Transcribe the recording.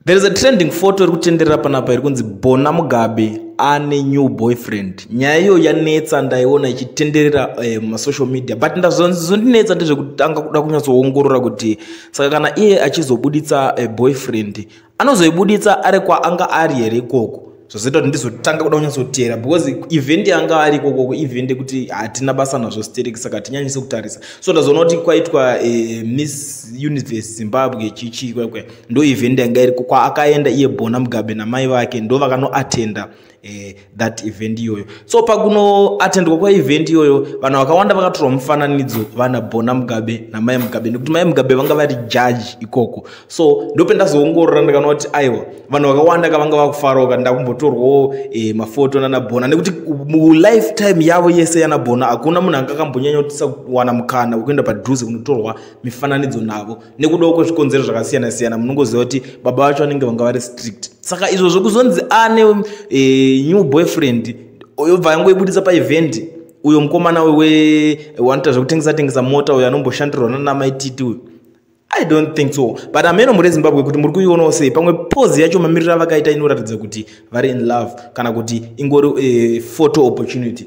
There is a trending photo iri kutenderera panapa iri kunzi Bona Mugabe ane new boyfriend. Nyaya iyo yanetsa, ndaiona ichitenderera mumasocial media, but ndazondinetsa ndezvekutanga kuda kunyatsoongorora kuti saka kana iye achizobuditsa boyfriend, anozoibuditsa ari kwaanga ari here ikoko? Zvozoita kuti ndizotanga kuda kunyatsotera, because event yanga ari ikokoko, event yekuti hatina basa nazvo stereki, saka hatinyanyisi kutarisa. So ndazoona kuti kwaitwa Miss Universe Zimbabwe chichi kwekwe, ndo event yanga iriko kwaakaenda iye Bona Mugabe namai vake, ndo vakanoatenda that event iyoyo. So pakunoatendwa kwaevent iyoyo, vanhu vakawanda vakatorwa mufananidzo vana Bona Mugabe namai Mugabe, nekuti mai Mugabe vanga vari judge ikoko. So ndopendazoongorora, ndikaona kuti aiwa, vanhu vakawanda kavanga vakufarawo, ndakumbotorwawo mafoto nana Bona, nekuti mulifetime yavo yese yana Bona hakuna munhu anga akambonyanya kuwana mukana wekuenda padhuze kunotorwa mifananidzo navo, nekudawo kwezvikonzero zvakasiyana siyana. Munongoziva kuti baba vacho vanenge vanga vari strict. Saka izvozvo kuzonzi ane new boyfriend, yobva yangoibudisa paevent, uyo mukomana wanoita zvekutengesa tengesa mota, uyo anomboshandirwa nanaMaititi uyu, I don't think so. But ameno muri Zimbabwe kuti muri kuionawo sei. Pamwe pose yacho, mamiriro avakaita inoratidza kuti vari in love, kana kuti ingori photo opportunity.